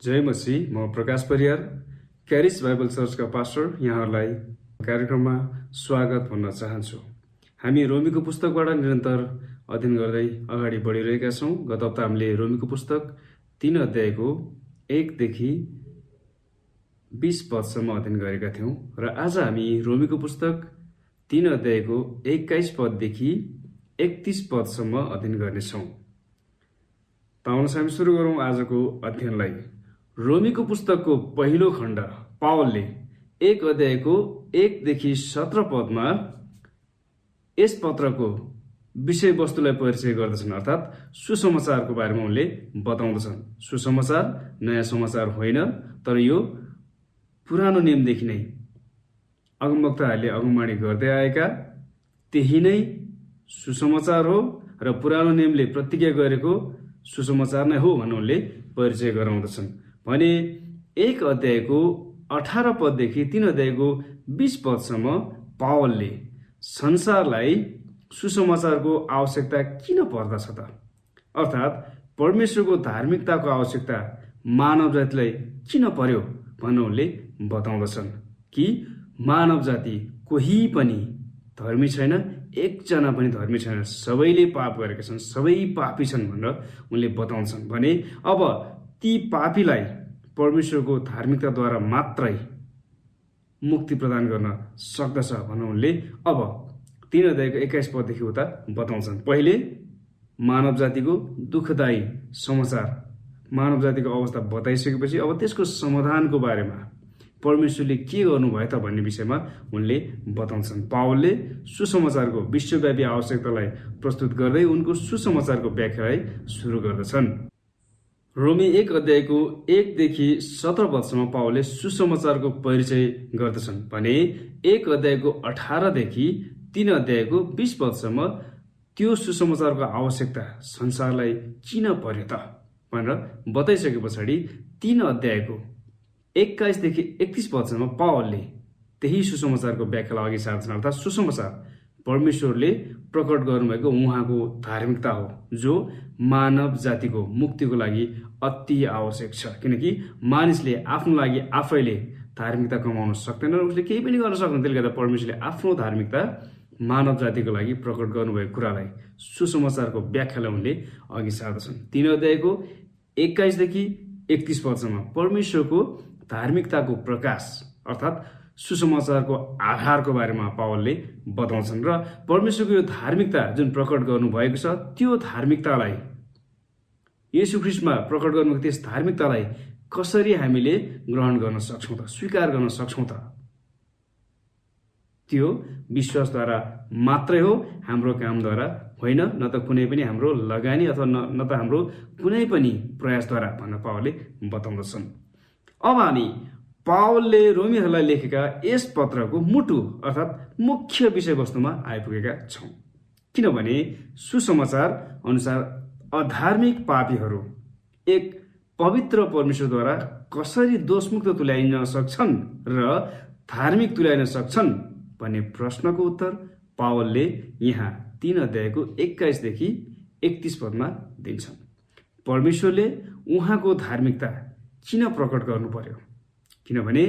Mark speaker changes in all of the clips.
Speaker 1: जय मसीह। म प्रकाश परियार, क्यारिस बाइबल चर्चका पास्टर, यहाँहरूलाई कार्यक्रममा स्वागत भन्न चाहन्छु। हामी रोमीको पुस्तकबाट निरन्तर अध्ययन गर्दै अगाडि बढिरहेका छौँ। गत हप्ता हामीले रोमीको पुस्तक 3 अध्यायको 1 देखि 20 पदसम्म अध्ययन गरेका थियौँ र आज हामी रोमीको पुस्तक 3 अध्यायको 21 पददेखि 31 पदसम्म अध्ययन गर्नेछौँ। ताउनुहोस् हामी सुरु गरौँ आजको अध्ययनलाई। रोमीको पुस्तकको पहिलो खण्ड पावलले 1 अध्यायको 1 देखि 17 पदमा यस पत्रको विषयवस्तुलाई परिचय गर्दछन्, अर्थात् सुसमाचारको बारेमा उनले बताउँदछन्। सुसमाचार नयाँ समाचार होइन, तर यो पुरानो नियमदेखि नै अगमवक्ताहरूले अगमवाणी गर्दै आएका त्यही नै सुसमाचार हो र पुरानो नियमले प्रतिज्ञा गरेको सुसमाचार नै हो भनेर उनले परिचय गराउँदछन् भने 1 अध्यायको 18 पददेखि 3 अध्यायको 20 पदसम्म पावलले संसारलाई सुसमाचारको आवश्यकता किन पर्दछ त, अर्थात् परमेश्वरको धार्मिकताको आवश्यकता मानव जातिलाई किन पर्यो भनेर उनले बताउँदछन् कि मानव जाति कोही पनि धर्मी छैन, एकजना पनि धर्मी छैन, सबैले पाप गरेका छन्, सबै पापी छन् भनेर उनले बताउँछन् भने अब ती पापीलाई परमेश्वरको धार्मिकताद्वारा मात्रै मुक्ति प्रदान गर्न सक्दछ भनेर उनले अब 3 अध्यायको 21 पददेखि उता बताउँछन्। पहिले मानव जातिको दुःखदायी समाचार, मानव जातिको अवस्था बताइसकेपछि अब त्यसको समाधानको बारेमा परमेश्वरले के गर्नुभयो त भन्ने विषयमा उनले बताउँछन्। पावलले सुसमाचारको विश्वव्यापी आवश्यकतालाई प्रस्तुत गर्दै उनको सुसमाचारको व्याख्यालाई सुरु गर्दछन्। रोमी 1 अध्यायको 1 देखि 17 पदसम्म पावलले सुसमाचारको परिचय गर्दछन् भने 1 अध्यायको 18 देखि 3 अध्यायको 20 पदसम्म त्यो सुसमाचारको आवश्यकता संसारलाई किन पर्यो त भनेर बताइसके पछाडि 3 अध्यायको 21 देखि 31 पदसम्म पावलले त्यही सुसमाचारको व्याख्यालाई अघि सार्छन्, अर्थात् सुसमाचार परमेश्वरले प्रकट गर्नुभएको उहाँको धार्मिकता हो जो मानव जातिको मुक्तिको लागि अति आवश्यक छ। किनकि मानिसले आफ्नो लागि आफैले धार्मिकता कमाउन सक्दैन र उसले केही पनि गर्न सक्दैन। त्यसले गर्दा परमेश्वरले आफ्नो धार्मिकता मानव जातिको लागि प्रकट गर्नुभएको कुरालाई सुसमाचारको व्याख्यालाई उनले अघि सार्दछन्। 3 अध्यायको 21 देखि 31 पदसम्म परमेश्वरको धार्मिकताको प्रकाश अर्थात् सुसमाचारको आधारको बारेमा पावलले बताउँछन् र परमेश्वरको यो धार्मिकता जुन प्रकट गर्नुभएको छ त्यो धार्मिकतालाई, येशू ख्रीष्टमा प्रकट गर्नुभएको त्यस धार्मिकतालाई कसरी हामीले ग्रहण गर्न सक्छौँ त, स्वीकार गर्न सक्छौँ त। त्यो विश्वासद्वारा मात्रै हो, हाम्रो कामद्वारा होइन, न त कुनै पनि हाम्रो लगानी अथवा न त हाम्रो कुनै पनि प्रयासद्वारा भनेर पावलले बताउँदछन्। अब हामी पावलले रोमीहरूलाई लेखेका यस पत्रको मुटु अर्थात् मुख्य विषयवस्तुमा आइपुगेका छौँ। किनभने सुसमाचार अनुसार अधार्मिक पापीहरू एक पवित्र परमेश्वरद्वारा कसरी दोषमुक्त तुल्याइन सक्छन् र धार्मिक तुल्याइन सक्छन् भन्ने प्रश्नको उत्तर पावलले यहाँ 3 अध्यायको 21 देखि 31 पदमा दिन्छन्। परमेश्वरले उहाँको धार्मिकता किन प्रकट गर्नु पर्यो? किनभने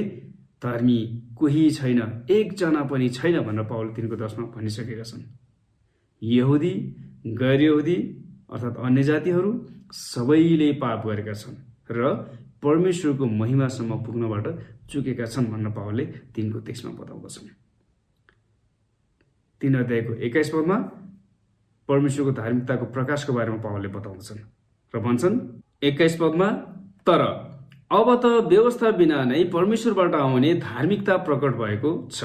Speaker 1: धर्मी कोही छैन, एकजना पनि छैन भनेर पावल 3:10 मा भनिसकेका छन्। यहुदी गैर यहुदी अर्थात् अन्य जातिहरू सबैले पाप गरेका छन् र परमेश्वरको महिमासम्म पुग्नबाट चुकेका छन् भनेर पावलले 3:23 मा बताउँदछन्। 3 अध्यायको 21 पदमा परमेश्वरको धार्मिकताको प्रकाशको बारेमा पावलले बताउँदछन् र भन्छन् 21 पदमा, तर अब त व्यवस्था बिना नै परमेश्वरबाट आउने धार्मिकता प्रकट भएको छ,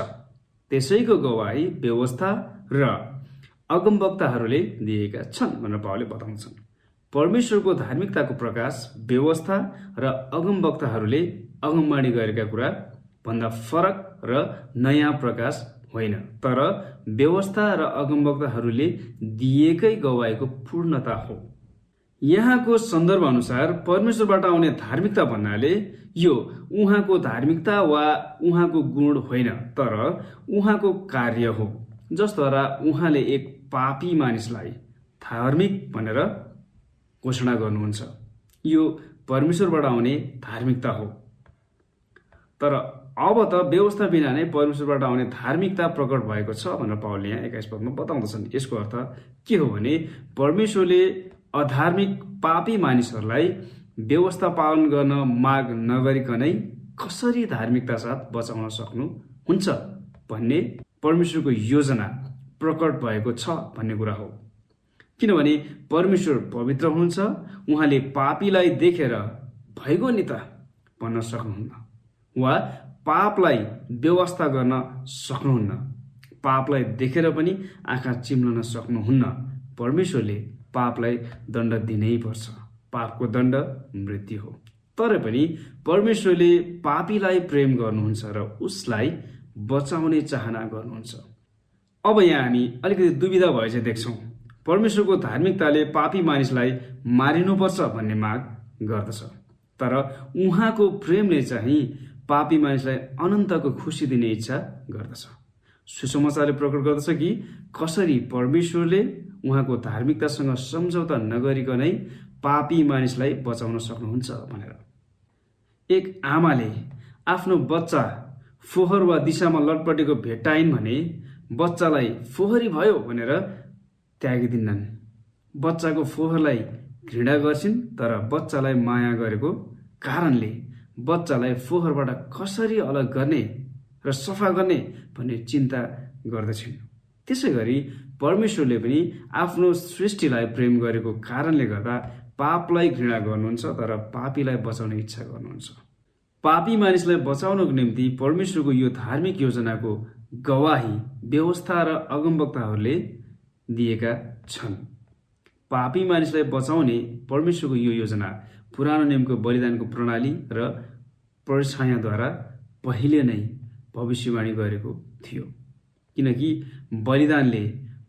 Speaker 1: त्यसैको गवाही व्यवस्था र अगमवक्ताहरूले दिएका छन् भनेर पावलले बताउँछन्। परमेश्वरको धार्मिकताको प्रकाश व्यवस्था र अगमवक्ताहरूले अगमवाणी गरेका कुरा भन्दा फरक र नयाँ प्रकाश होइन, तर व्यवस्था र अगमवक्ताहरूले दिएकै गवाहीको पूर्णता हो। यहाँको सन्दर्भ अनुसार परमेश्वरबाट आउने धार्मिकता भन्नाले यो उहाँको धार्मिकता वा उहाँको गुण होइन, तर उहाँको कार्य हो जसद्वारा उहाँले एक पापी मानिसलाई धार्मिक भनेर घोषणा गर्नुहुन्छ। यो परमेश्वरबाट आउने धार्मिकता हो। तर अब त व्यवस्था बिना नै परमेश्वरबाट आउने धार्मिकता प्रकट भएको छ भनेर पावलले यहाँ 21 पदमा बताउँदछन्। यसको अर्थ के हो भने परमेश्वरले अधार्मिक पापी मानिसहरूलाई व्यवस्था पालन गर्न माग नगरिकनै कसरी धार्मिकता साथ बचाउन सक्नुहुन्छ भन्ने परमेश्वरको योजना प्रकट भएको छ भन्ने कुरा हो। किनभने परमेश्वर पवित्र हुनुहुन्छ, उहाँले पापीलाई देखेर भइगयो नि त भन्न सक्नुहुन्न वा पापलाई व्यवस्था गर्न सक्नुहुन्न। पापलाई देखेर पनि आँखा चिम्लन सक्नुहुन्न। परमेश्वरले पापलाई दण्ड दिनै पर्छ। पापको दण्ड मृत्यु हो। तर पनि परमेश्वरले पापीलाई प्रेम गर्नुहुन्छ र उसलाई बचाउने चाहना गर्नुहुन्छ। अब यहाँ हामी अलिकति दुविधा भए चाहिँ देख्छौँ। परमेश्वरको धार्मिकताले पापी मानिसलाई मारिनुपर्छ भन्ने माग गर्दछ, तर उहाँको प्रेमले चाहिँ पापी मानिसलाई अनन्तको खुसी दिने इच्छा गर्दछ। सुसमाचारले प्रकट गर्दछ कि कसरी परमेश्वरले उहाँको धार्मिकतासँग सम्झौता नगरिकनै पापी मानिसलाई बचाउन सक्नुहुन्छ भनेर। एक आमाले आफ्नो बच्चा फोहोर वा दिशामा लटपटेको भेट्टाइन् भने बच्चालाई फोहोरी भयो भनेर त्यागिदिन्नन्। बच्चाको फोहोरलाई घृणा गर्छिन्, तर बच्चालाई माया गरेको कारणले बच्चालाई फोहोरबाट कसरी अलग गर्ने र सफा गर्ने भन्ने चिन्ता गर्दछिन्। त्यसै गरी परमेश्वरले पनि आफ्नो सृष्टिलाई प्रेम गरेको कारणले गर्दा पापलाई घृणा गर्नुहुन्छ, तर पापीलाई बचाउने इच्छा गर्नुहुन्छ। पापी मानिसलाई बचाउनको निम्ति परमेश्वरको यो धार्मिक योजनाको गवाही व्यवस्था र अगमवक्ताहरूले दिएका छन्। पापी मानिसलाई बचाउने परमेश्वरको यो योजना पुरानो नियमको बलिदानको प्रणाली र परछायाद्वारा पहिले नै भविष्यवाणी गरेको थियो, किनकि बलिदानले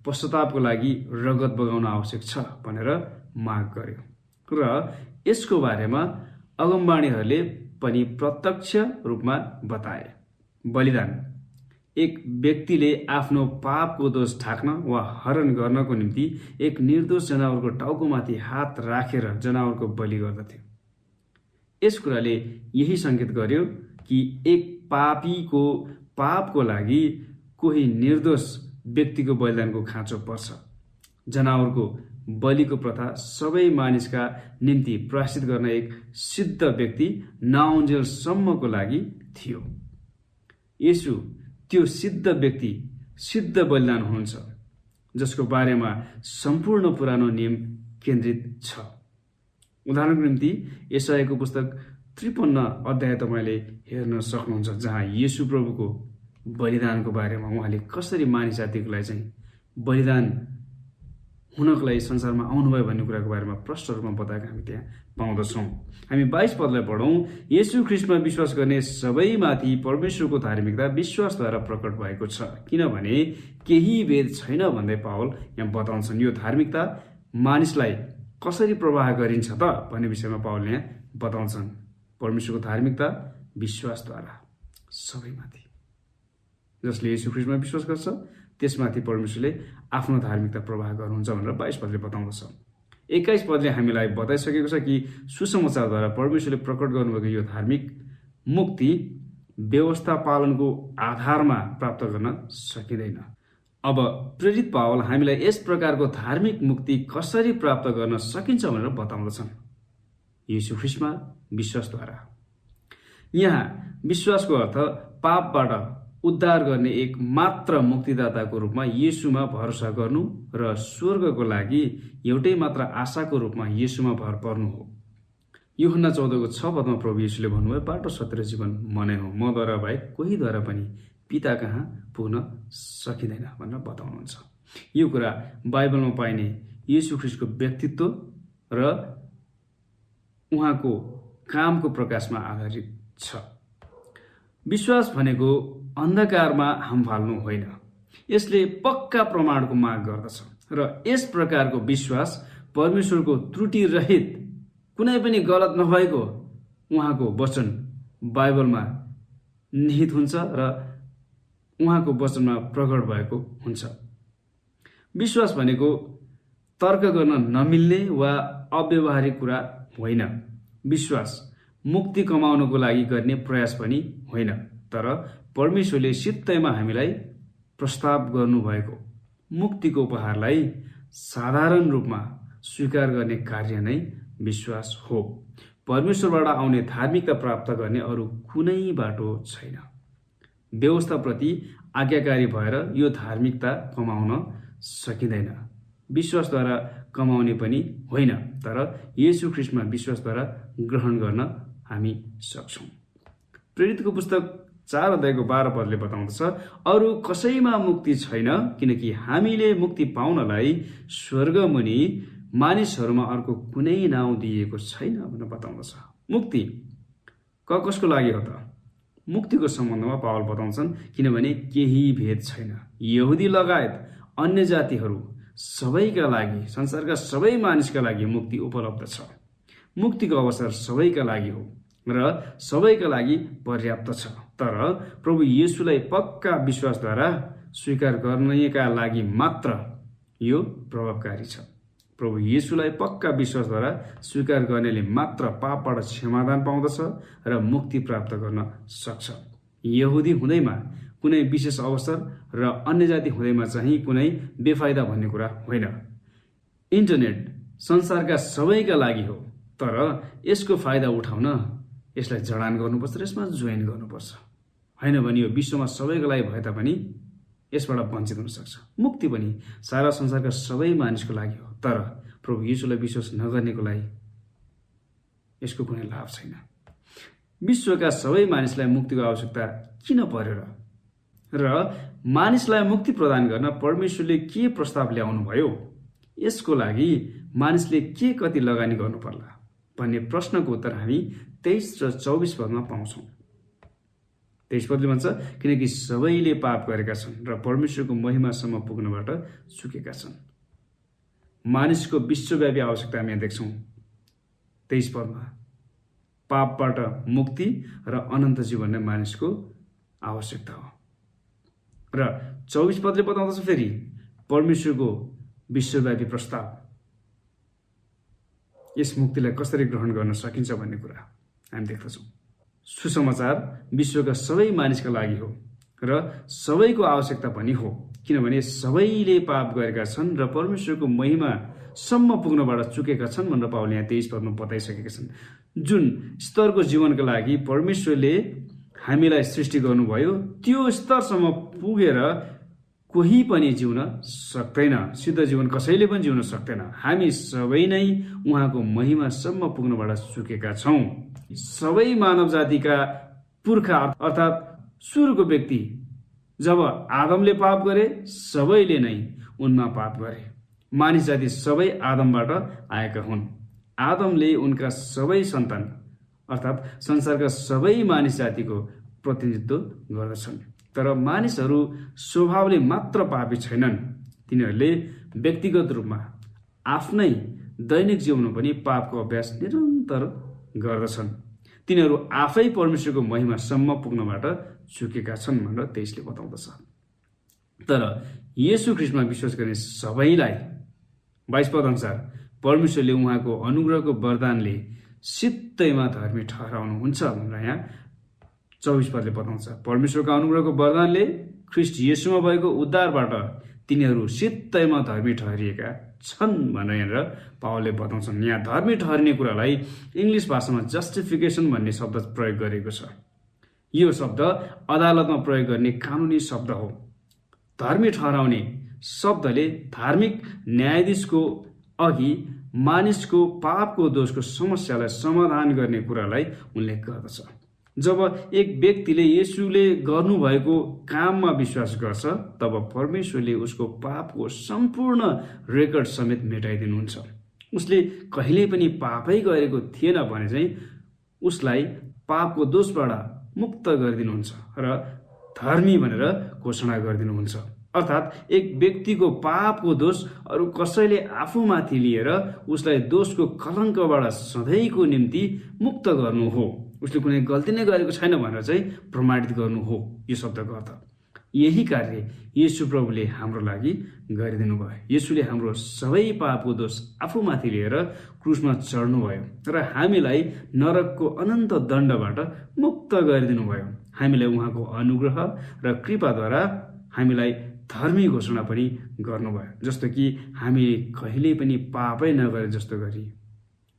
Speaker 1: पश्चातापको लागि रगत बगाउन आवश्यक छ भनेर माग गर्यो र यसको बारेमा अगमवाणीहरूले पनि प्रत्यक्ष रूपमा बताए। बलिदान एक व्यक्तिले आफ्नो पापको दोष ढाक्न वा हरण गर्नको निम्ति एक निर्दोष जनावरको टाउकोमाथि हात राखेर जनावरको बलि गर्दथे। यस कुराले यही संकेत गर्यो कि एक पापीको पापको लागि कोही निर्दोष व्यक्तिको बलिदानको खाँचो पर्छ। जनावरको बलिको प्रथा सबै मानिसका निम्ति प्रायश्चित गर्न एक सिद्ध व्यक्ति नआउन्जेलसम्मको लागि थियो। येशू त्यो सिद्ध व्यक्ति, सिद्ध बलिदान हुनुहुन्छ जसको बारेमा सम्पूर्ण पुरानो नियम केन्द्रित छ। उदाहरणको निम्ति यशायाको पुस्तक 53 अध्याय तपाईँले हेर्न सक्नुहुन्छ, जहाँ येशू प्रभुको बलिदानको बारेमा उहाँले कसरी मानिस जातिकोलाई चाहिँ बलिदान हुनको लागि संसारमा आउनुभयो भन्ने कुराको बारेमा प्रष्ट रूपमा बताएको हामी त्यहाँ पाउँदछौँ। हामी 22 पदलाई पढौँ। येशू ख्रीष्टमा विश्वास गर्ने सबैमाथि परमेश्वरको धार्मिकता विश्वासद्वारा प्रकट भएको छ, किनभने केही भेद छैन भन्दै पावल यहाँ बताउँछन्। यो धार्मिकता मानिसलाई कसरी प्रवाह गरिन्छ त भन्ने विषयमा पावलले यहाँ बताउँछन्। परमेश्वरको धार्मिकता विश्वासद्वारा सबैमाथि, जसले येशू ख्रीष्टमा विश्वास गर्छ त्यसमाथि परमेश्वरले आफ्नो धार्मिकता प्रवाह गर्नुहुन्छ भनेर 22 पदले बताउँदछ। 21 पदले हामीलाई बताइसकेको छ कि सुसमाचारद्वारा परमेश्वरले प्रकट गर्नुभएको यो धार्मिक मुक्ति व्यवस्था पालनको आधारमा प्राप्त गर्न सकिँदैन। अब प्रेरित पावल हामीलाई यस प्रकारको धार्मिक मुक्ति कसरी प्राप्त गर्न सकिन्छ भनेर बताउँदछन्। येशू ख्रीष्टमा विश्वासद्वारा। यहाँ विश्वासको अर्थ पापबाट उद्धार गर्ने एक मात्र मुक्तिदाताको रूपमा येशूमा भरोसा गर्नु र स्वर्गको लागि एउटै मात्र आशाको रूपमा येशूमा भर पर्नु हो। यूहन्ना 14:6 पदमा प्रभु येशूले भन्नुभयो, बाटो सत्य र जीवन म नै हो, मद्वारा बाहेक कोहीद्वारा पनि पिता कहाँ पुग्न सकिँदैन भनेर बताउनुहुन्छ। यो कुरा बाइबलमा पाइने येशू ख्रीष्टको व्यक्तित्व र उहाँको कामको प्रकाशमा आधारित छ। विश्वास भनेको अन्धकारमा हाम फाल्नु होइन, यसले पक्का प्रमाणको माग गर्दछ र यस प्रकारको विश्वास परमेश्वरको त्रुटि रहित, कुनै पनि गलत नभएको उहाँको वचन बाइबलमा निहित हुन्छ र उहाँको वचनमा प्रकट भएको हुन्छ। विश्वास भनेको तर्क गर्न नमिल्ने वा अव्यावहारिक कुरा होइन। विश्वास मुक्ति कमाउनको लागि गर्ने प्रयास पनि होइन, तर परमेश्वरले सित्तैमा हामीलाई प्रस्ताव गर्नुभएको मुक्तिको उपहारलाई साधारण रूपमा स्वीकार गर्ने कार्य नै विश्वास हो। परमेश्वरबाट आउने धार्मिकता प्राप्त गर्ने अरू कुनै बाटो छैन। व्यवस्थाप्रति आज्ञाकारी भएर यो धार्मिकता कमाउन सकिँदैन। विश्वासद्वारा कमाउने पनि होइन, तर येशू ख्रीष्टमा विश्वासद्वारा ग्रहण गर्न हामी सक्छौँ। प्रेरितको पुस्तक 4:12 बताउँदछ, अरू कसैमा मुक्ति छैन, किनकि हामीले मुक्ति पाउनलाई स्वर्गमुनि मानिसहरूमा अर्को कुनै नाउँ दिएको छैन भनेर बताउँदछ। मुक्ति कसको लागि हो त? मुक्तिको सम्बन्धमा पावल बताउँछन्, किनभने केही भेद छैन, यहुदी लगायत अन्य जातिहरू सबैका लागि, संसारका सबै मानिसका लागि मुक्ति उपलब्ध छ। मुक्तिको अवसर सबैका लागि हो र सबैका लागि पर्याप्त छ, तर प्रभु येशूलाई पक्का विश्वासद्वारा स्वीकार गर्नेका लागि मात्र यो प्रभावकारी छ। प्रभु येशूलाई पक्का विश्वासद्वारा स्वीकार गर्नेले मात्र पापबाट क्षमादान पाउँदछ र मुक्ति प्राप्त गर्न सक्छ। यहुदी हुँदैमा कुनै विशेष अवसर र अन्य जाति हुँदैमा चाहिँ कुनै बेफाइदा भन्ने कुरा होइन। इन्टरनेट संसारका सबैका लागि हो, तर यसको फाइदा उठाउन यसलाई जडान गर्नुपर्छ र यसमा जोइन गर्नुपर्छ। होइन भने यो विश्वमा सबैको लागि भए तापनि यसबाट वञ्चित हुन सक्छ। मुक्ति पनि सारा संसारका सबै मानिसको लागि हो, तर प्रभु येशूलाई विश्वास नगर्नेको लागि यसको कुनै लाभ छैन। विश्वका सबै मानिसलाई मुक्तिको आवश्यकता किन पर्यो र मानिसलाई मुक्ति प्रदान गर्न परमेश्वरले के प्रस्ताव ल्याउनु भयो? यसको लागि मानिसले के कति लगानी गर्नु पर्ला भन्ने प्रश्नको उत्तर हामी 23 र 24 पदमा पाउँछौँ। 23 पदले भन्छ, किनकि सबैले पाप गरेका छन् र परमेश्वरको महिमासम्म पुग्नबाट चुकेका छन्। मानिसको विश्वव्यापी आवश्यकता हामी देख्छौँ 23 पदमा। पापबाट मुक्ति र अनन्त जीवन नै मानिसको आवश्यकता हो। र 24 पदले बताउँदछ फेरि परमेश्वरको विश्वव्यापी प्रस्ताव, यस मुक्तिलाई कसरी ग्रहण गर्न सकिन्छ भन्ने कुरा हामी देख्दछौँ। सुसमाचार विश्वका सबै मानिसका लागि हो र सबैको आवश्यकता पनि हो, किनभने सबैले पाप गरेका छन् र परमेश्वरको महिमासम्म पुग्नबाट चुकेका छन् भनेर पावलले यहाँ 23 पदमा बताइसकेका छन्। जुन स्तरको जीवनको लागि परमेश्वरले हामीलाई सृष्टि गर्नुभयो त्यो स्तरसम्म पुगेर कोही पनि जिउन सक्दैन, सिद्ध जीवन कसैले पनि जिउन सक्दैन। हामी सबै नै उहाँको महिमासम्म पुग्नबाट चुकेका छौँ। सबै मानव जातिका पुर्खा अर्थात् सुरुको व्यक्ति जब आदमले पाप गरे सबैले नै उनमा पाप गरे। मानिस जाति सबै आदमबाट आएका हुन्। आदमले उनका सबै सन्तान अर्थात् संसारका सबै मानिस जातिको प्रतिनिधित्व गर्दछन्। तर मानिसहरू स्वभावले मात्र पापी छैनन्, तिनीहरूले व्यक्तिगत रूपमा आफ्नै दैनिक जीवनमा पनि पापको अभ्यास निरन्तर गर्दछन्। तिनीहरू आफै परमेश्वरको महिमासम्म पुग्नबाट चुकेका छन् भनेर 23 ले बताउँदछ। तर येशू ख्रीष्टमा विश्वास गर्ने सबैलाई 22 पद अनुसार परमेश्वरले उहाँको अनुग्रहको वरदानले सित्तैमा धर्मी ठहराउनुहुन्छ भनेर यहाँ 24 पदले बताउँछ। परमेश्वरको अनुग्रहको वरदानले ख्रीष्ट येशूमा भएको उद्धारबाट तिनीहरू सित्तैमा धर्मी ठहरिएका छन् भनेर यहाँ पावलले बताउँछन्। यहाँ धर्मी ठहरिने कुरालाई इङ्ग्लिस भाषामा जस्टिफिकेसन भन्ने शब्द प्रयोग गरेको छ। यो शब्द अदालतमा प्रयोग गर्ने कानुनी शब्द हो। धर्मी ठहराउने शब्दले धार्मिक न्यायाधीशको अघि मानिसको पापको दोषको समस्यालाई समाधान गर्ने कुरालाई उल्लेख गर्दछ। जब एक व्यक्तिले येशूले गर्नुभएको काममा विश्वास गर्छ तब परमेश्वरले उसको पापको सम्पूर्ण रेकर्ड समेत मेटाइदिनुहुन्छ। उसले कहिल्यै पनि पापै गरेको थिएन भने चाहिँ उसलाई पापको दोषबाट मुक्त गरिदिनुहुन्छ र धर्मी भनेर घोषणा गरिदिनुहुन्छ। अर्थात् एक व्यक्तिको पापको दोष अरू कसैले आफूमाथि लिएर उसलाई दोषको कलङ्कबाट सधैँको निम्ति मुक्त गर्नु हो। उसले कुनै गल्ती नै गरेको छैन भनेर चाहिँ प्रमाणित गर्नु हो यो शब्दको अर्थ। यही कार्य येशू प्रभुले हाम्रो लागि गरिदिनु भयो। येशूले हाम्रो सबै पापको दोष आफूमाथि लिएर क्रुसमा चढ्नुभयो र हामीलाई नरकको अनन्त दण्डबाट मुक्त गरिदिनु भयो। हामीलाई उहाँको अनुग्रह र कृपाद्वारा हामीलाई धर्मी घोषणा पनि गर्नुभयो, जस्तो कि हामी कहिल्यै पनि पापै नगरे जस्तो गरी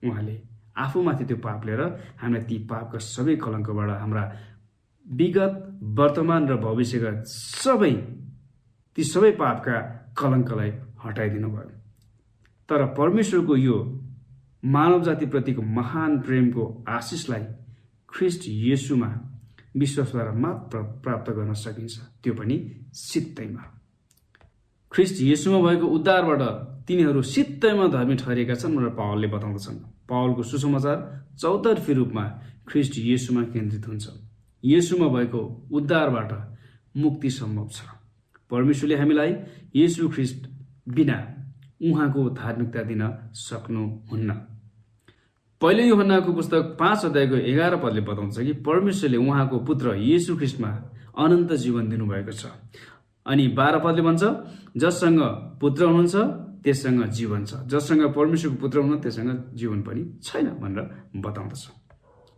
Speaker 1: उहाँले आफूमाथि त्यो पाप लिएर हामीलाई ती पापका सबै कलङ्कबाट, हाम्रा विगत, वर्तमान र भविष्यका ती सबै पापका कलङ्कलाई हटाइदिनु भयो। तर परमेश्वरको यो मानव जातिप्रतिको महान प्रेमको आशिषलाई ख्रिस्ट येशूमा विश्वासद्वारा मात्र प्राप्त गर्न सकिन्छ, त्यो पनि सित्तैमा। ख्रिस्ट येशूमा भएको उद्धारबाट तिनीहरू सित्तैमा धर्मी ठहरिएका छन् भनेर पावलले बताउँदछन्। पावलको सुसमाचार चौतर्फी रूपमा ख्रिस्ट येशूमा केन्द्रित हुन्छ। येशूमा भएको उद्धारबाट मुक्ति सम्भव छ। परमेश्वरले हामीलाई येशू ख्रिस्ट बिना उहाँको धार्मिकता दिन सक्नुहुन्न। पहिलो यूहन्नाको पुस्तक 5 अध्यायको 11 पदले बताउँछ कि परमेश्वरले उहाँको पुत्र येशू ख्रिस्टमा अनन्त जीवन दिनुभएको छ। अनि 12 पदले भन्छ, जससँग पुत्र हुनुहुन्छ त्यससँग जीवन छ, जससँग परमेश्वरको पुत्र हुनुहुन्छ त्यससँग जीवन पनि छैन भनेर बताउँदछ।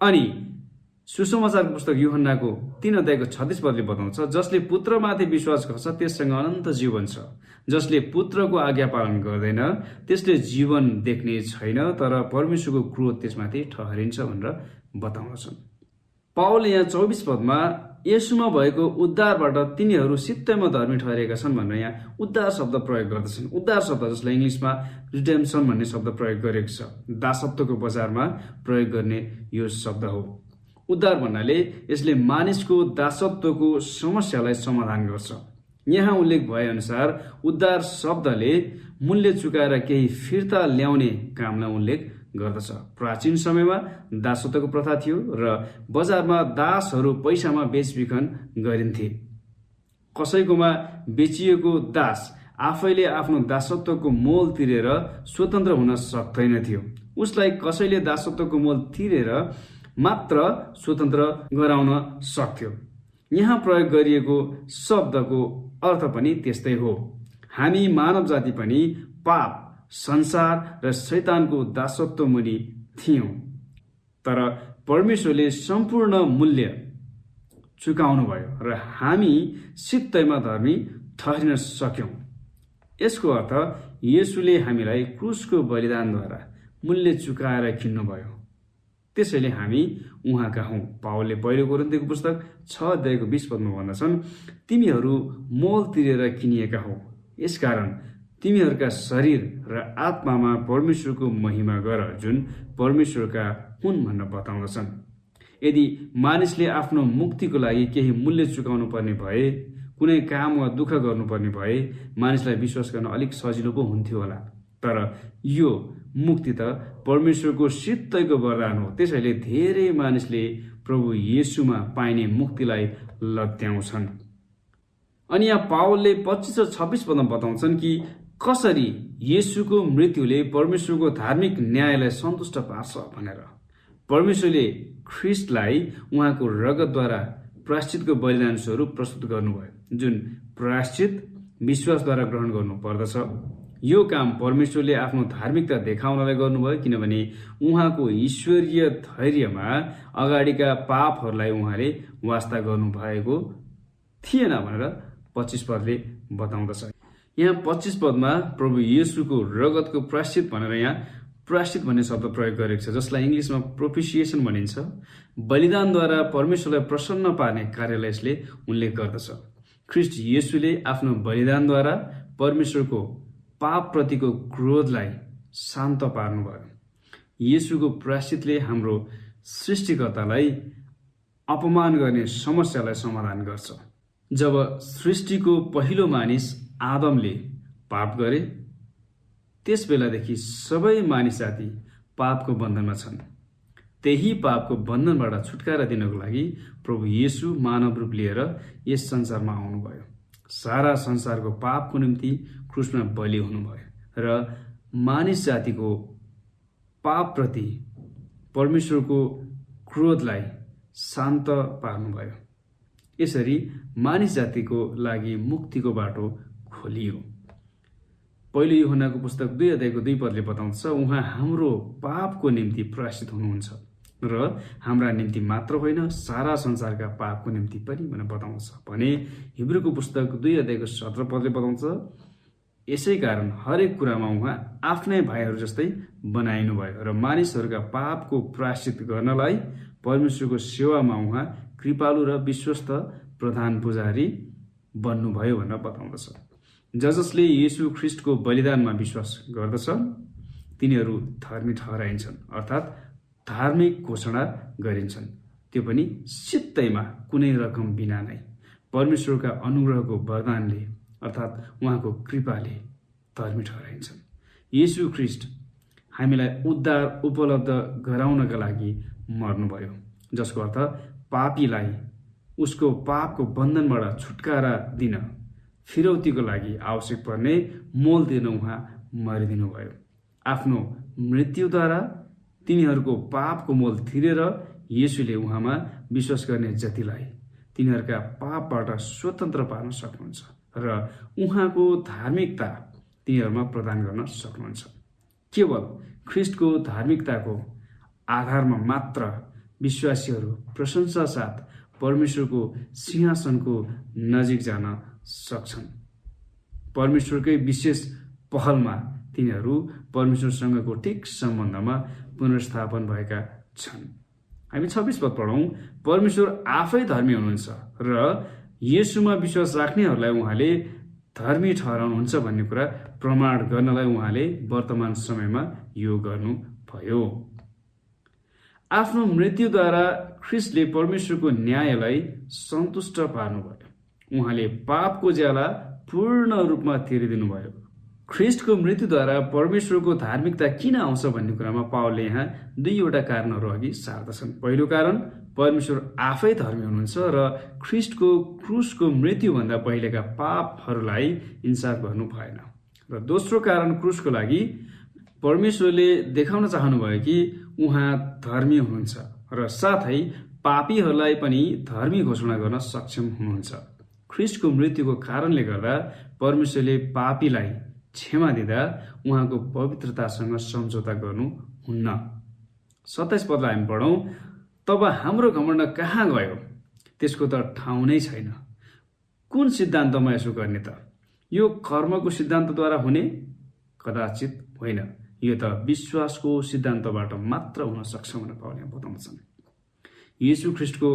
Speaker 1: अनि सुसमाचारको पुस्तक यूहन्नाको 3 अध्यायको 36 पदले बताउँछ, जसले पुत्रमाथि विश्वास गर्छ त्यससँग अनन्त जीवन छ, जसले पुत्रको आज्ञा पालन गर्दैन त्यसले जीवन देख्ने छैन, तर परमेश्वरको क्रोध त्यसमाथि ठहरिन्छ भनेर बताउँदछन्। पावलले यहाँ 24 पदमा येशूमा भएको उद्धारबाट तिनीहरू सित्तैमा धर्मी ठहरिएका छन् भनेर यहाँ उद्धार शब्द प्रयोग गर्दछन्। उद्धार शब्द जसलाई इङ्ग्लिसमा रिडेम्सन भन्ने शब्द प्रयोग गरेको छ, दासत्वको बजारमा प्रयोग गर्ने यो शब्द हो। उद्धार भन्नाले यसले मानिसको दासत्वको समस्यालाई समाधान गर्छ। यहाँ उल्लेख भए अनुसार उद्धार शब्दले मूल्य चुकाएर केही फिर्ता ल्याउने कामलाई उल्लेख गर्दछ। प्राचीन समयमा दासत्वको प्रथा थियो र बजारमा दासहरू पैसामा बेचबिखन गरिन्थे। कसैकोमा बेचिएको दास आफैले आफ्नो दासत्वको मोल तिरेर स्वतन्त्र हुन सक्दैन थियो। उसलाई कसैले दासत्वको मोल तिरेर मात्र स्वतन्त्र गराउन सक्थ्यो। यहाँ प्रयोग गरिएको शब्दको अर्थ पनि त्यस्तै हो। हामी मानव जाति पनि पाप, संसार र शैतानको दासत्व मुनि थियौं, तर परमेश्वरले सम्पूर्ण मूल्य चुकाउनु भयो र हामी सित्तैमा धर्मी ठहरिन सक्यौं। यसको अर्थ येशूले हामीलाई क्रुसको बलिदानद्वारा मूल्य चुकाएर किन्नुभयो, त्यसैले हामी उहाँका हौं। पावलले पहिलो कोरिन्थीको पुस्तक 6 अध्यायको 20 पदमा भन्दछन्, तिमीहरू मोल तिरेर किनिएका हौ, यसकारण तिमीहरूका शरीर र आत्मामा परमेश्वरको महिमा गर, जुन परमेश्वरका हुन् भनेर बताउँदछन्। यदि मानिसले आफ्नो मुक्तिको लागि केही मूल्य चुकाउनु पर्ने भए, कुनै काम वा दुःख गर्नुपर्ने भए मानिसलाई विश्वास गर्न अलिक सजिलो पो हुन्थ्यो होला। तर यो मुक्ति त परमेश्वरको सित्तैको वरदान हो, त्यसैले धेरै मानिसले प्रभु येशूमा पाइने मुक्तिलाई लत्याउँछन्। अनि यहाँ पावलले 25 र 26 पदमा बताउँछन् कि कसरी येशूको मृत्युले परमेश्वरको धार्मिक न्यायलाई सन्तुष्ट पार्छ भनेर। परमेश्वरले ख्रिस्टलाई उहाँको रगतद्वारा प्रायश्चितको बलिदान स्वरूप प्रस्तुत गर्नुभयो, जुन प्रायश्चित विश्वासद्वारा ग्रहण गर्नु पर्दछ। यो काम परमेश्वरले आफ्नो धार्मिकता देखाउनलाई गर्नुभयो, किनभने उहाँको ईश्वरीय धैर्यमा अगाडिका पापहरूलाई उहाँले वास्ता गर्नुभएको थिएन भनेर 25 पदले बताउँदछ। यहाँ 25 पदमा प्रभु येशूको रगतको प्रायश्चित भनेर यहाँ प्रायश्चित भन्ने शब्द प्रयोग गरेको छ, जसलाई इङ्ग्लिसमा प्रोपिसिएसन भनिन्छ। बलिदानद्वारा परमेश्वरलाई प्रसन्न पार्ने कार्यलाई यसले उल्लेख गर्दछ। ख्रिस्ट येशूले आफ्नो बलिदानद्वारा परमेश्वरको पापप्रतिको क्रोधलाई शान्त पार्नुभयो। येशूको प्रायश्चितले हाम्रो सृष्टिकर्तालाई अपमान गर्ने समस्यालाई समाधान गर्छ। जब सृष्टिको पहिलो मानिस आदमले पाप गरे, त्यस बेलादेखि सबै मानिस जाति पापको बन्धनमा छन्। त्यही पापको बन्धनबाट छुटकारा दिनको लागि प्रभु येशू मानव रूप लिएर यस संसारमा आउनुभयो। सारा संसारको पापको निम्ति क्रुसमा बलि हुनुभयो र मानिस जातिको पापप्रति परमेश्वरको क्रोधलाई शान्त पार्नुभयो। यसरी मानिस जातिको लागि मुक्तिको बाटो खोलियो। पहिलो यूहन्नाको पुस्तक 2 अध्यायको 2 पदले बताउँछ, उहाँ हाम्रो पापको निम्ति प्रायश्चित हुनुहुन्छ र हाम्रा निम्ति मात्र होइन, सारा संसारका पापको निम्ति पनि भनेर बताउँछ भने हिब्रूको पुस्तक 2 अध्यायको 17 पदले बताउँछ, यसै कारण हरेक कुरामा उहाँ आफ्नै भाइहरू जस्तै बनाइनुभयो र मानिसहरूका पापको प्रायश्चित गर्नलाई परमेश्वरको सेवामा उहाँ कृपालु र विश्वस्त प्रधान पुजारी बन्नुभयो भनेर बताउँदछ। जसले येशू ख्रिस्टको बलिदानमा विश्वास गर्दछ तिनीहरू धर्मी ठहराइन्छन्, अर्थात् धार्मिक घोषणा गरिन्छन्, त्यो पनि सित्तैमा कुनै रकम बिना नै परमेश्वरका अनुग्रहको वरदानले अर्थात् उहाँको कृपाले धर्मी ठहराइन्छन्। येशू ख्रिस्ट हामीलाई उद्धार उपलब्ध गराउनका लागि मर्नुभयो, जसको अर्थ पापीलाई उसको पापको बन्धनबाट छुटकारा दिन फिरौतीको लागि आवश्यक पर्ने मोल दिन उहाँ मरिदिनुभयो। आफ्नो मृत्युद्वारा तिनीहरूको पापको मोल तिरेर येशूले उहाँमा विश्वास गर्ने जतिलाई तिनीहरूका पापबाट स्वतन्त्र पार्न सक्नुहुन्छ र उहाँको धार्मिकता तिनीहरूमा प्रदान गर्न सक्नुहुन्छ। केवल ख्रिस्टको धार्मिकताको आधारमा मात्र विश्वासीहरू प्रशंसा साथ परमेश्वरको सिंहासनको नजिक जान सक्छन्। परमेश्वरकै विशेष पहलमा तिनीहरू परमेश्वरसँगको ठिक सम्बन्धमा पुनर्स्थापन भएका छन्। हामी 26 पद पढौँ। परमेश्वर आफै धर्मी हुनुहुन्छ र येशूमा विश्वास राख्नेहरूलाई उहाँले धर्मी ठहराउनुहुन्छ भन्ने कुरा प्रमाण गर्नलाई उहाँले वर्तमान समयमा यो गर्नुभयो। आफ्नो मृत्युद्वारा ख्रिस्टले परमेश्वरको न्यायलाई सन्तुष्ट पार्नुभयो। उहाँले पापको ज्याला पूर्ण रूपमा तिरिदिनु भयो। ख्रिस्टको मृत्युद्वारा परमेश्वरको धार्मिकता किन आउँछ भन्ने कुरामा पावलले यहाँ दुईवटा कारणहरू अघि सार्दछन्। पहिलो कारण, परमेश्वर आफै धर्मी हुनुहुन्छ र ख्रिस्टको क्रुसको मृत्युभन्दा पहिलेका पापहरूलाई इन्साफ गर्नु भएन। र दोस्रो कारण, क्रुसको लागि परमेश्वरले देखाउन चाहनुभयो कि उहाँ धर्मी हुनुहुन्छ र साथै पापीहरूलाई पनि धर्मी घोषणा गर्न सक्षम हुनुहुन्छ। ख्रिस्टको मृत्युको कारणले गर्दा परमेश्वरले पापीलाई क्षमा दिँदा उहाँको पवित्रतासँग सम्झौता गर्नुहुन्न। 27 पदलाई हामी पढौँ। तब हाम्रो घमण्ड कहाँ गयो? त्यसको त ठाउँ नै छैन। कुन सिद्धान्तमा यसो गर्ने त? यो कर्मको सिद्धान्तद्वारा हुने? कदाचित होइन। यो त विश्वासको सिद्धान्तबाट मात्र हुन सक्छ भनेर पावलले बताउँछन्। येशू ख्रिस्टको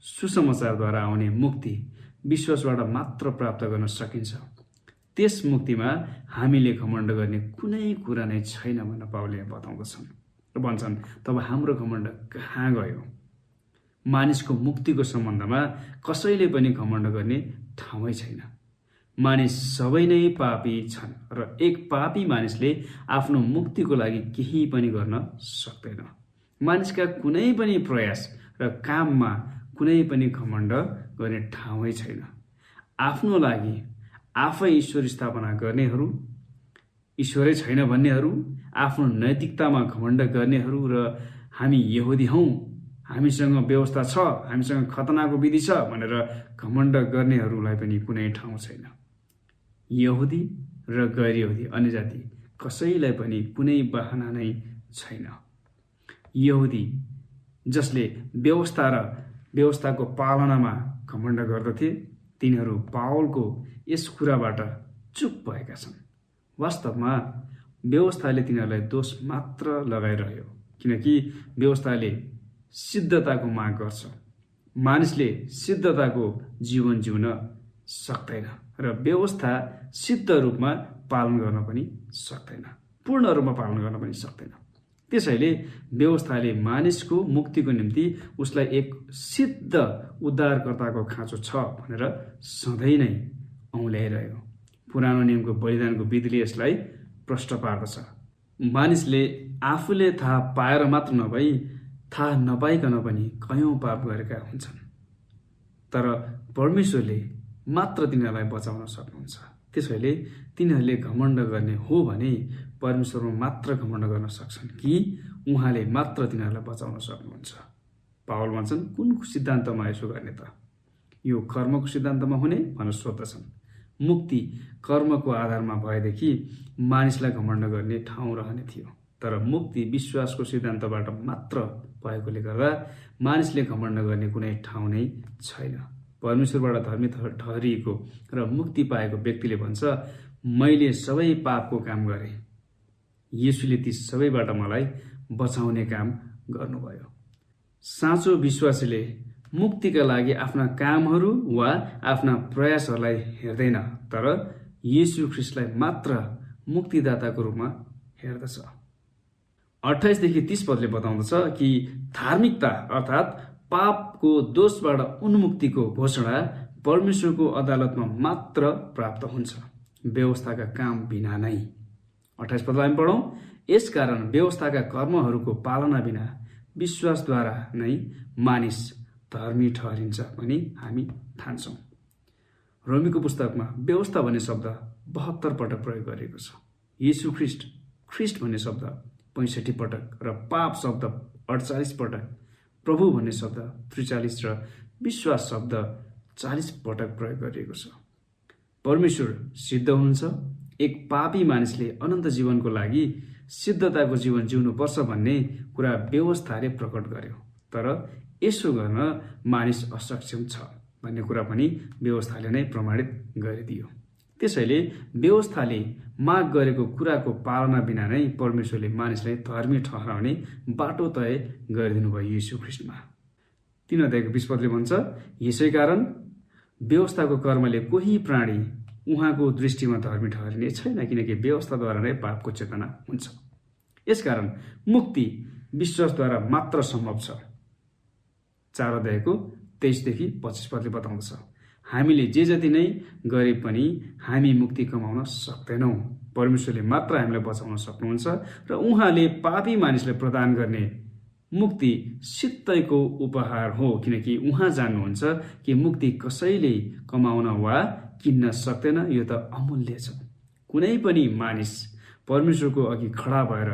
Speaker 1: सुसमाचारद्वारा आउने मुक्ति विश्वासबाट मात्र प्राप्त गर्न सकिन्छ। त्यस मुक्तिमा हामीले घमण्ड गर्ने कुनै कुरा नै छैन भनेर पावलले बताउँदछन् र भन्छन्, तब हाम्रो घमण्ड कहाँ गयो? मानिसको मुक्तिको सम्बन्धमा कसैले पनि घमण्ड गर्ने ठाउँै छैन। मानिस सबै नै पापी छन् र एक पापी मानिसले आफ्नो मुक्तिको लागि केही पनि गर्न सक्दैन। मानिसका कुनै पनि प्रयास र काममा कुनै पनि घमण्ड गर्ने ठाउँै छैन। आफ्नो लागि आफै ईश्वर स्थापना गर्नेहरू, ईश्वरै छैन भन्नेहरू, आफ्नो नैतिकतामा घमण्ड गर्नेहरू र हामी यहुदी हौँ, हामीसँग व्यवस्था छ, हामीसँग खतनाको विधि छ भनेर घमण्ड गर्नेहरूलाई पनि कुनै ठाउँ छैन। यहुदी र गैर यहुदी अन्य जाति कसैलाई पनि कुनै बहाना नै छैन। यहुदी जसले व्यवस्था र व्यवस्थाको पालनामा घमण्ड गर्दथे तिनीहरू पावलको यस कुराबाट चुप भएका छन्। वास्तवमा व्यवस्थाले तिनीहरूलाई दोष मात्र लगाइरह्यो, किनकि व्यवस्थाले सिद्धताको माग गर्छ। मानिसले सिद्धताको जीवन जिउन सक्दैन र व्यवस्था सिद्ध रूपमा पालन गर्न पनि सक्दैन, पूर्ण रूपमा पालन गर्न पनि सक्दैन। त्यसैले व्यवस्थाले मानिसको मुक्तिको निम्ति उसलाई एक सिद्ध उद्धारकर्ताको खाँचो छ भनेर सधैँ नै औँल्याइरह्यो। पुरानो नियमको बलिदानको विधिले यसलाई प्रष्ट पार्दछ। मानिसले आफूले थाहा पाएर मात्र नभई थाहा नपाइकन पनि कयौं पाप गरेका हुन्छन्, तर परमेश्वरले मात्र तिनीहरूलाई बचाउन सक्नुहुन्छ। त्यसैले तिनीहरूले घमण्ड गर्ने हो भने परमेश्वरमा मात्र घमण्ड गर्न सक्छन् कि उहाँले मात्र तिनीहरूलाई बचाउन सक्नुहुन्छ। पावल भन्छन्, कुन सिद्धान्तमा यसो गर्ने त? यो कर्मको सिद्धान्तमा हुने भनेर सोध्दछन्। मुक्ति कर्मको आधारमा भएदेखि मानिसलाई घमण्ड गर्ने ठाउँ रहने थियो, तर मुक्ति विश्वासको सिद्धान्तबाट मात्र भएकोले गर्दा मानिसले घमण्ड गर्ने कुनै ठाउँ नै छैन। परमेश्वरबाट धर्मी ठहरिएको र मुक्ति पाएको व्यक्तिले भन्छ, मैले सबै पापको काम गरेँ, येशूले ती सबैबाट मलाई बचाउने काम गर्नुभयो। साँचो विश्वासीले मुक्तिका लागि आफ्ना कामहरू वा आफ्ना प्रयासहरूलाई हेर्दैन, तर येशू ख्रीष्टलाई मात्र मुक्तिदाताको रूपमा हेर्दछ। 28 देखि 30 पदले बताउँदछ कि धार्मिकता अर्थात् पापको दोषबाट उन्मुक्तिको घोषणा परमेश्वरको अदालतमा मात्र प्राप्त हुन्छ, व्यवस्थाका काम बिना नै। 28 पदलाई हामी पढौँ। यसकारण व्यवस्थाका कर्महरूको पालना बिना विश्वासद्वारा नै मानिस धर्मी ठहरिन्छ भनी हामी ठान्छौँ। रोमीको पुस्तकमा व्यवस्था भन्ने शब्द 72 पटक प्रयोग गरिएको छ। येशू ख्रीष्ट भन्ने शब्द 65 पटक र पाप शब्द 48 पटक, प्रभु भन्ने शब्द 43 र विश्वास शब्द 40 पटक प्रयोग गरिएको छ। परमेश्वर सिद्ध हुनुहुन्छ। एक पापी मानिसले अनन्त जीवनको लागि सिद्धताको जीवन जिउनुपर्छ भन्ने कुरा व्यवस्थाले प्रकट गर्यो, तर यसो गर्न मानिस असक्षम छ भन्ने कुरा पनि व्यवस्थाले नै प्रमाणित गरिदियो। त्यसैले व्यवस्थाले माग गरेको कुराको पालना बिना नै परमेश्वरले मानिसलाई धर्मी ठहराउने बाटो तय गरिदिनु भयो येशू ख्रीष्टमा। 3 अध्यायको 20 पदले भन्छ, यसै कारण व्यवस्थाको कर्मले कोही प्राणी उहाँको दृष्टिमा धर्मी ठहरिने छैन, किनकि व्यवस्थाद्वारा नै पापको चेतना हुन्छ। यसकारण मुक्ति विश्वासद्वारा मात्र सम्भव छ। 4 अध्यायको 23 देखि 25 पदले बताउँदछ, हामीले जे जति नै गरे पनि हामी मुक्ति कमाउन सक्दैनौँ। परमेश्वरले मात्र हामीलाई बचाउन सक्नुहुन्छ र उहाँले पापी मानिसलाई प्रदान गर्ने मुक्ति सित्तैको उपहार हो, किनकि उहाँ जान्नुहुन्छ कि मुक्ति कसैले कमाउन वा किन्न सक्दैन, यो त अमूल्य छ। कुनै पनि मानिस परमेश्वरको अघि खडा भएर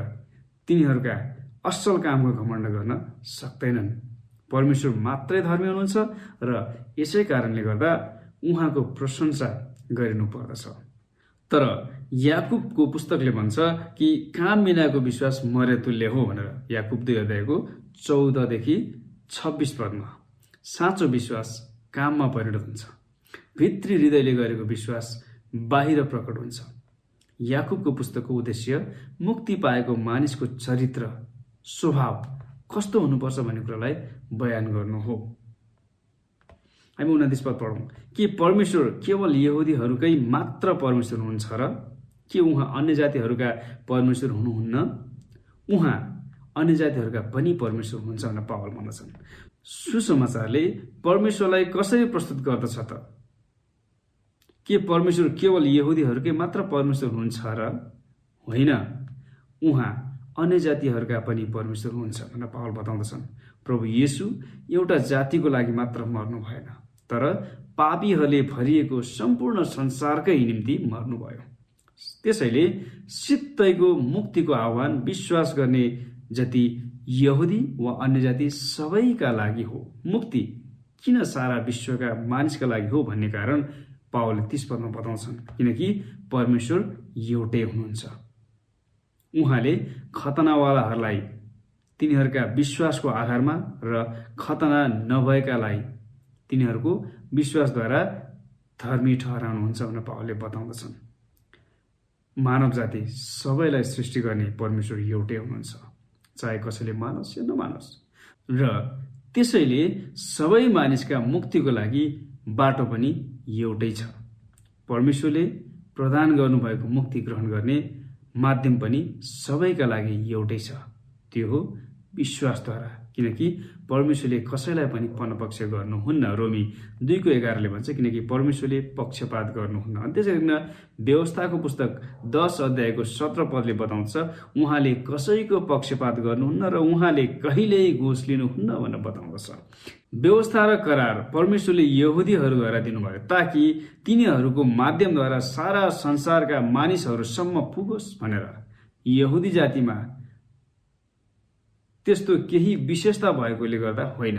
Speaker 1: तिनीहरूका असल कामको घमण्ड गर्न सक्दैनन्। परमेश्वर मात्रै धर्मी हुनुहुन्छ र यसै कारणले गर्दा उहाँको प्रशंसा गरिनु पर्दछ। तर याकुबको पुस्तकले भन्छ कि काम बिनाको विश्वास मरे तुल्य हो भनेर। याकुब 2 अध्यायको 14 देखि 26 पदमा साँचो विश्वास काममा परिणत हुन्छ। भित्री हृदयले गरेको विश्वास बाहिर प्रकट हुन्छ। याकुबको पुस्तकको उद्देश्य मुक्ति पाएको मानिसको चरित्र स्वभाव कस्तो हुनुपर्छ भन्ने कुरालाई बयान गर्नु हो। हामी 29 पद पढौँ। के परमेश्वर केवल यहुदीहरूकै मात्र परमेश्वर हुनुहुन्छ र के उहाँ अन्य जातिहरूका परमेश्वर हुनुहुन्न? उहाँ अन्य जातिहरूका पनि परमेश्वर हुनुहुन्छ भनेर पावल भन्दछन्। सुसमाचारले परमेश्वरलाई कसरी प्रस्तुत गर्दछ त? के परमेश्वर केवल यहुदीहरूकै मात्र परमेश्वर हुनुहुन्छ र? होइन, उहाँ अन्य जातिहरूका पनि परमेश्वर हुनुहुन्छ भनेर पावल बताउँदछन्। प्रभु येशू एउटा जातिको लागि मात्र मर्नु भएन, तर पापीहरूले भरिएको सम्पूर्ण संसारकै निम्ति मर्नुभयो। त्यसैले सित्तैको मुक्तिको आह्वान विश्वास गर्ने जति यहुदी वा अन्य जाति सबैका लागि हो। मुक्ति किन सारा विश्वका मानिसका लागि हो भन्ने कारण पावलले 30 पदमा बताउँछन्, किनकि परमेश्वर एउटै हुनुहुन्छ। उहाँले खतनावालाहरूलाई तिनीहरूका विश्वासको आधारमा र खतना नभएकालाई तिनीहरूको विश्वासद्वारा धर्मी ठहराउनुहुन्छ भनेर पावलले बताउँदछन्। मानव जाति सबैलाई सृष्टि गर्ने परमेश्वर एउटै हुनुहुन्छ, चाहे कसैले मानोस् या नमानोस्, र त्यसैले सबै मानिसका मुक्तिको लागि बाटो पनि एउटै छ। परमेश्वरले प्रदान गर्नुभएको मुक्ति ग्रहण गर्ने माध्यम पनि सबैका लागि एउटै छ, त्यो हो विश्वासद्वारा, किनकि परमेश्वरले कसैलाई पनि पनपक्ष गर्नुहुन्न। रोमी 2:11ले भन्छ, किनकि परमेश्वरले पक्षपात गर्नुहुन्न। त्यसै गरी व्यवस्थाको पुस्तक 10 अध्यायको 17 पदले बताउँछ, उहाँले कसैको पक्षपात गर्नुहुन्न र उहाँले कहिल्यै घुस लिनुहुन्न भनेर बताउँदछ। व्यवस्था र करार परमेश्वरले यहुदीहरूद्वारा दिनुभयो ताकि तिनीहरूको माध्यमद्वारा सारा संसारका मानिसहरूसम्म पुगोस् भनेर। यहुदी जातिमा त्यस्तो केही विशेषता भएकोले गर्दा होइन,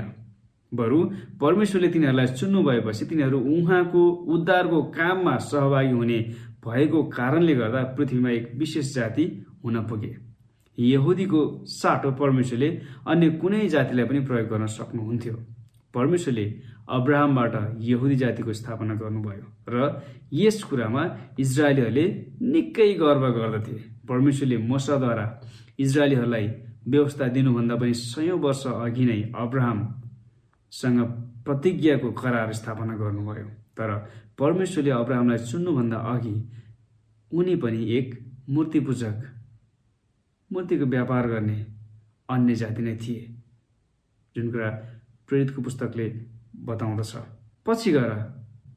Speaker 1: बरु परमेश्वरले तिनीहरूलाई चुन्नु भएपछि तिनीहरू उहाँको उद्धारको काममा सहभागी हुने भएको कारणले गर्दा पृथ्वीमा एक विशेष जाति हुन पुगे। यहुदीको साटो परमेश्वरले अन्य कुनै जातिलाई पनि प्रयोग गर्न सक्नुहुन्थ्यो। परमेश्वरले अब्राहमबाट यहुदी जातिको स्थापना गर्नुभयो र यस कुरामा इजरायलीहरूले निकै गर्व गर्दथे। परमेश्वरले मूसाद्वारा इजरायलीहरूलाई व्यवस्था दिनुभन्दा पनि 100 वर्ष अघि नै अब्राहमसँग प्रतिज्ञाको करार स्थापना गर्नुभयो। तर परमेश्वरले अब्राहमलाई चुन्नुभन्दा अघि उनी पनि एक मूर्तिपूजक, मूर्तिको व्यापार गर्ने अन्य जाति नै थिए, जुन कुरा प्रेरितको पुस्तकले बताउँदछ। पछि गएर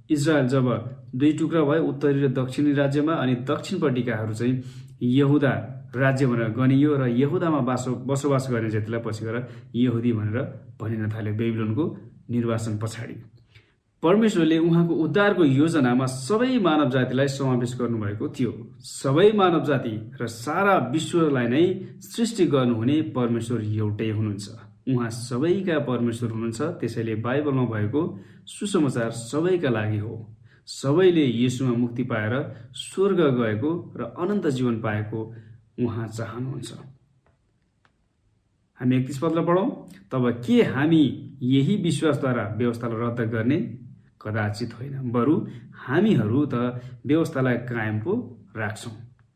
Speaker 1: इजरायल जब 2 टुक्रा भए, उत्तरी र दक्षिणी राज्यमा, अनि दक्षिणपट्टिकाहरू चाहिँ यहुदा राज्य भनेर गनियो र यहुदामा बसोबास गर्ने जातिलाई पछि गएर यहुदी भनेर भनिन थाल्यो बेबिलोनको निर्वासन पछाडि। परमेश्वरले उहाँको उद्धारको योजनामा सबै मानव जातिलाई समावेश गर्नुभएको थियो। सबै मानव जाति र सारा विश्वलाई नै सृष्टि गर्नुहुने परमेश्वर एउटै हुनुहुन्छ। उहाँ सबैका परमेश्वर हुनुहुन्छ। त्यसैले बाइबलमा भएको सुसमाचार सबैका लागि हो। सबैले येशूमा मुक्ति पाएर स्वर्ग गएको र अनन्त जीवन पाएको उहाँ चाहनुहुन्छ। हामी 31 पदलाई पढौँ। तब के हामी यही विश्वासद्वारा व्यवस्थालाई रद्द गर्ने? कदाचित होइन, बरु हामीहरू त व्यवस्थालाई कायम पो राख्छौँ।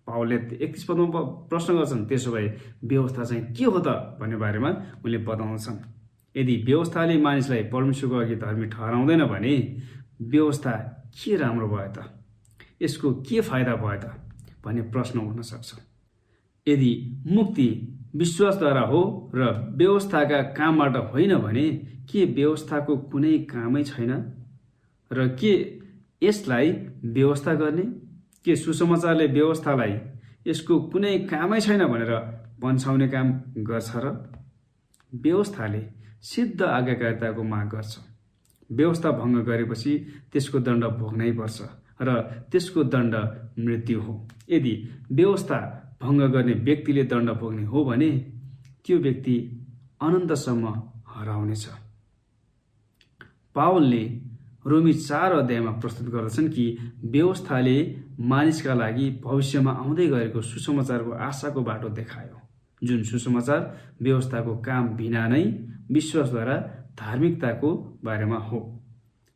Speaker 1: पावलले 31 पदमा प्रश्न गर्छन्, त्यसो भए व्यवस्था चाहिँ के हो त भन्ने बारेमा उनले बताउँछन्। यदि व्यवस्थाले मानिसलाई परमेश्वरको अघि धर्मी ठहराउँदैन भने व्यवस्था के राम्रो भयो त? यसको के फाइदा भयो त भन्ने प्रश्न उठ्न सक्छ। यदि मुक्ति विश्वासद्वारा हो र व्यवस्थाका कामबाट होइन भने के व्यवस्थाको कुनै कामै छैन? र के यसलाई व्यवस्था गर्ने, के सुसमाचारले व्यवस्थालाई यसको कुनै कामै छैन भनेर भन्छाउने काम गर्छ र? व्यवस्थाले सिद्ध आज्ञाकारिताको माग गर्छ। व्यवस्था भङ्ग गरेपछि त्यसको दण्ड भोग्नै पर्छ र त्यसको दण्ड मृत्यु हो। यदि व्यवस्था भङ्ग गर्ने व्यक्तिले दण्ड भोग्ने हो भने त्यो व्यक्ति अनन्तसम्म हराउनेछ। पावलले रोमी 4 अध्यायमा प्रस्तुत गर्दछन् कि व्यवस्थाले मानिसका लागि भविष्यमा आउँदै गरेको सुसमाचारको आशाको बाटो देखायो, जुन सुसमाचार व्यवस्थाको काम बिना नै विश्वासद्वारा धार्मिकताको बारेमा हो।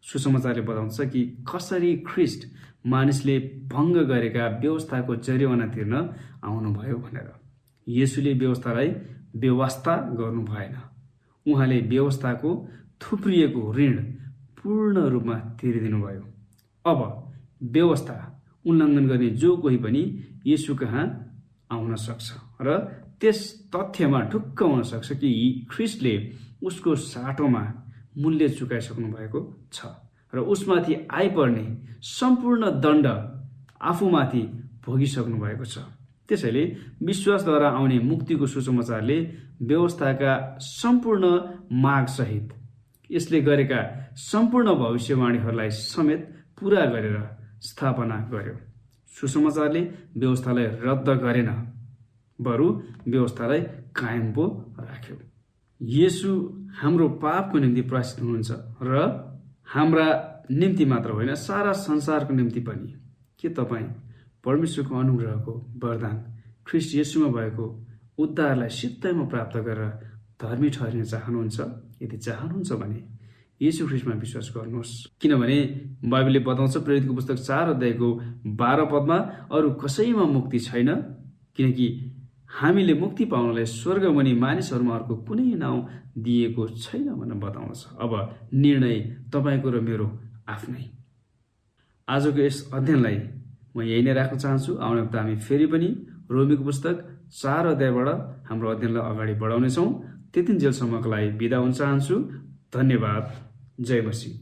Speaker 1: सुसमाचारले बताउँछ कि कसरी ख्रिस्ट मानिसले भङ्ग गरेका व्यवस्थाको जरिवाना तिर्न आउनुभयो भनेर। येशूले व्यवस्थालाई व्यवस्था गर्नु भएन। उहाँले व्यवस्थाको थुप्रिएको ऋण पूर्ण रूपमा तिरिदिनु भयो। अब व्यवस्था उल्लङ्घन गर्ने जो कोही पनि येशू कहाँ आउन सक्छ र त्यस तथ्यमा ढुक्क हुन सक्छ कि ख्रिस्टले उसको साटोमा मूल्य चुकाइसक्नु भएको छ र उसमाथि आइपर्ने सम्पूर्ण दण्ड आफूमाथि भोगिसक्नु भएको छ। त्यसैले विश्वासद्वारा आउने मुक्तिको सुसमाचारले व्यवस्थाका सम्पूर्ण मागसहित यसले गरेका सम्पूर्ण भविष्यवाणीहरूलाई समेत पूरा गरेर स्थापना गर्यो। सुसमाचारले व्यवस्थालाई रद्द गरेन, बरु व्यवस्थालाई कायम पो राख्यो। येशू हाम्रो पापको निम्ति प्रायश्चित हुनुहुन्छ र हाम्रा निम्ति मात्र होइन, सारा संसारको निम्ति पनि। के तपाईँ परमेश्वरको अनुग्रहको वरदान ख्रिस्ट येशूमा भएको उद्धारलाई सित्तैमा प्राप्त गरेर धर्मी ठहरिन चाहनुहुन्छ? यदि चाहनुहुन्छ भने येशू ख्रिस्टमा विश्वास गर्नुहोस्। किनभने बाइबलले बताउँछ प्रेरितको पुस्तक 4 अध्यायको 12 पदमा, अरू कसैमा मुक्ति छैन, किनकि हामीले मुक्ति पाउनलाई स्वर्गमुनि मानिसहरूमा अर्को कुनै नाउँ दिएको छैन भनेर बताउँछ। अब निर्णय तपाईँको र मेरो आफ्नै। आजको यस अध्ययनलाई म यही नै राख्न चाहन्छु। आउने हप्ता हामी फेरि पनि रोमीको पुस्तक 4 अध्यायबाट हाम्रो अध्ययनलाई अगाडि बढाउनेछौँ। त्यतिन्जेलसम्मको लागि बिदा हुन चाहन्छु। धन्यवाद। जय मसीह।